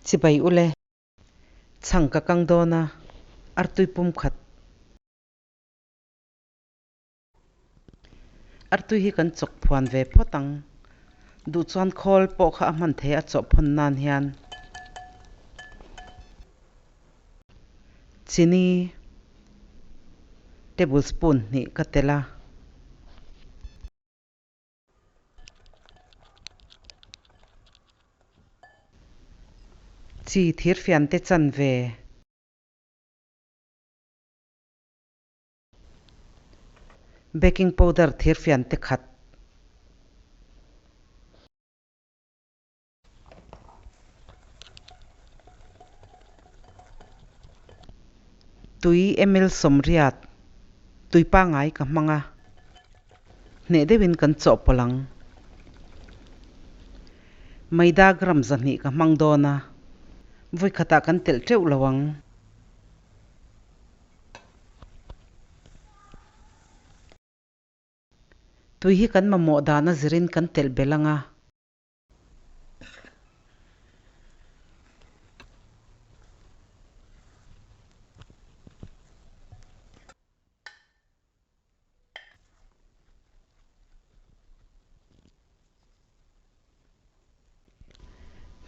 Chibai ule. Chhang ka kang dawn a, artui pum khat. Artui hi kan chawk phuan ve phawt ang. Duh chuan khawl pawh kha a hman thei a chawh phawn nan hian. Chini tablespoon hnih ka telh a. Chi thirfian te chan ve. Baking powder thirfian te khat. Tui ml 80 tui pangai ka hmang a, hneh deuhin kan chawhpawlh ang. Maida gram 200 ka hmang dawn a, vawikhatah kan telh teuh lo ang. Tui hi kan mamawh dan a zirin kan telh belh ang a.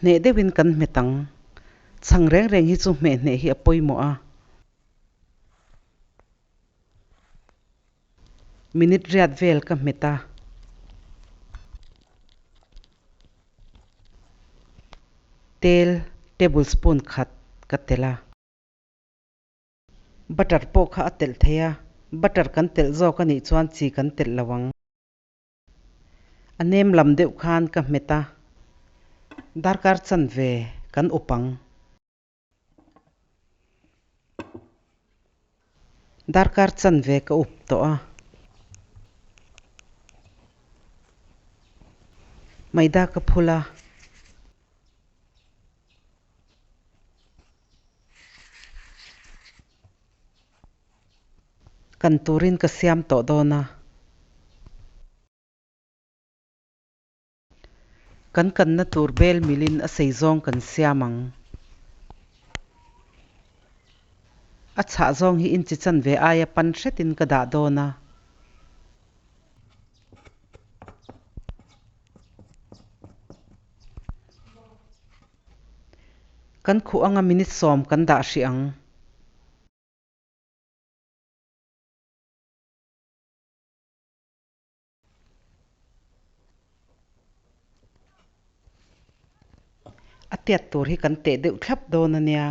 Hneh deuhin kan hmet ang. Chhang reng reng hi chu hmeh hneh hi a pawimawh a. Minute riat vel ka hmet a. Tel tablespoon khat ka telh a. Butter pawh kha a telh thei a, butter kan telh zawk a nih chuan chi kan telh lo ang. A nem lam deuh khan ka hmet a, darkar chanve kan up ang. Darkar chanve ka up tawh a. Maida ka phul a. Kan turin ka siam tawh dawn a. Kan kanna tur bel milin a sei zawng kan siam ang. A chhah zawng hi inchi chanve aia pan hretin ka dah dawn a. Kan khuh anga minute 10 kan dah hrih ang. A tiat tur hi kan teh deuh thlap dawn a nia.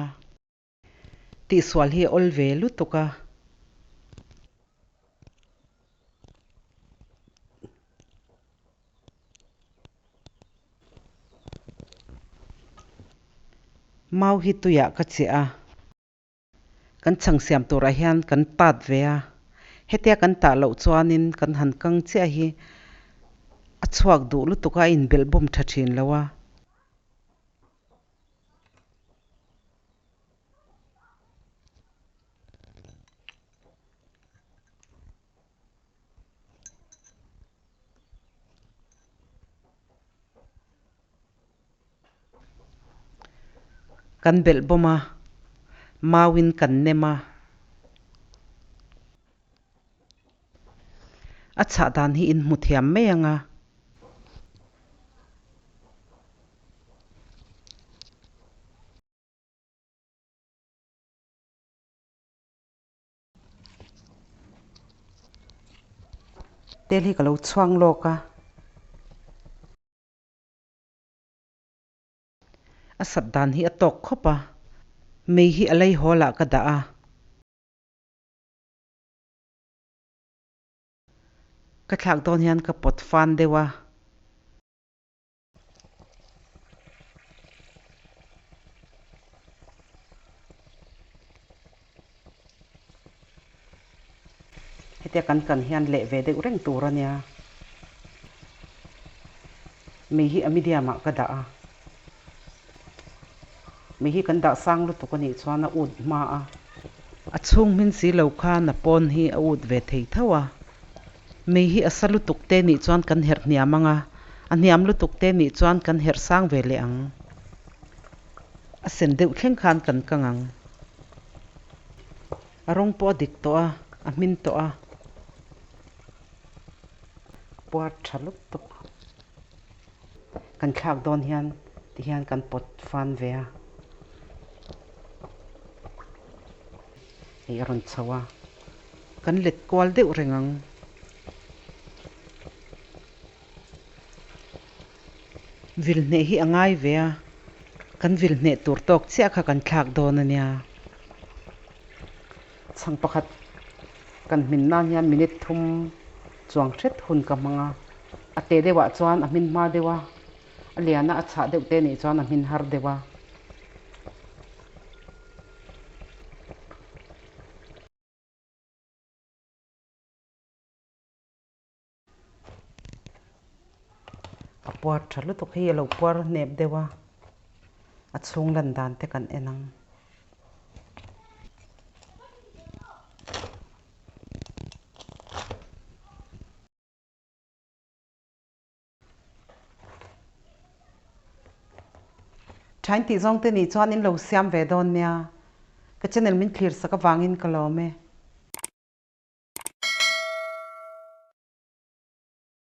Tihsual hi a awl ve lutuk a. Mau hi tuiah ka chiah a. Kan chhang siam turah hian kan tat ve a. Hetia kan tah loh chuanin kan han kang chiah hi a chhuak duh lutuk a, a inbelh bawm tha thin lo a. Kan belh bawm a, mauin kan nem a. A chhah dan hi in hmu thiam mai ang a. Tel hi ka lo chhuang lawk a. A sat dan hi a tawk khawp a, mei hi a lei hawl ah ka dah a. Ka thlak dawn hian ka pawt fan deuh a. Hetia kan kan hian leh ve deuh reng tur a nia. Mei hi a medium ah ka dah a. Mei hi kan dah sang lutuk a nih chuan a ut hma a. A chhung hmin si lo khan a pawn hi a ut ve thei tho a. Mei hi a sa lutuk te nih chuan kan herh hniam ang a, a hniam lutuk te nih chuan kan herh sang ve leh ang. A sen deuh thleng khan kan kang ang. A rawng pawh a dik tawh a, a hmin tawh a. A puar tha lutuk. Kan thlak dawn hian tihian kan pawt fan ve a. Hei a rawn chho a. Kan let kual deuh reng ang. Vil hneh hi a ngai ve a, kan vil hneh tur tawk chiah kha kan thlak dawn a nia. Chhang pakhat kan hmin nan hian minute thum chuang hret hun ka hmang a, a te deuhah chuan a hmin hma deuh a, a liana a chhah deuh te nih chuan a hmin har deuh a. A puar tha lutuk hi a lo puar hnep deuh a, a chhung lan dan te kan en ang. Thain tih zawng te nih chuan in lo siam ve dawn nia. Ka channel min thlir sak avangin ka lawm e.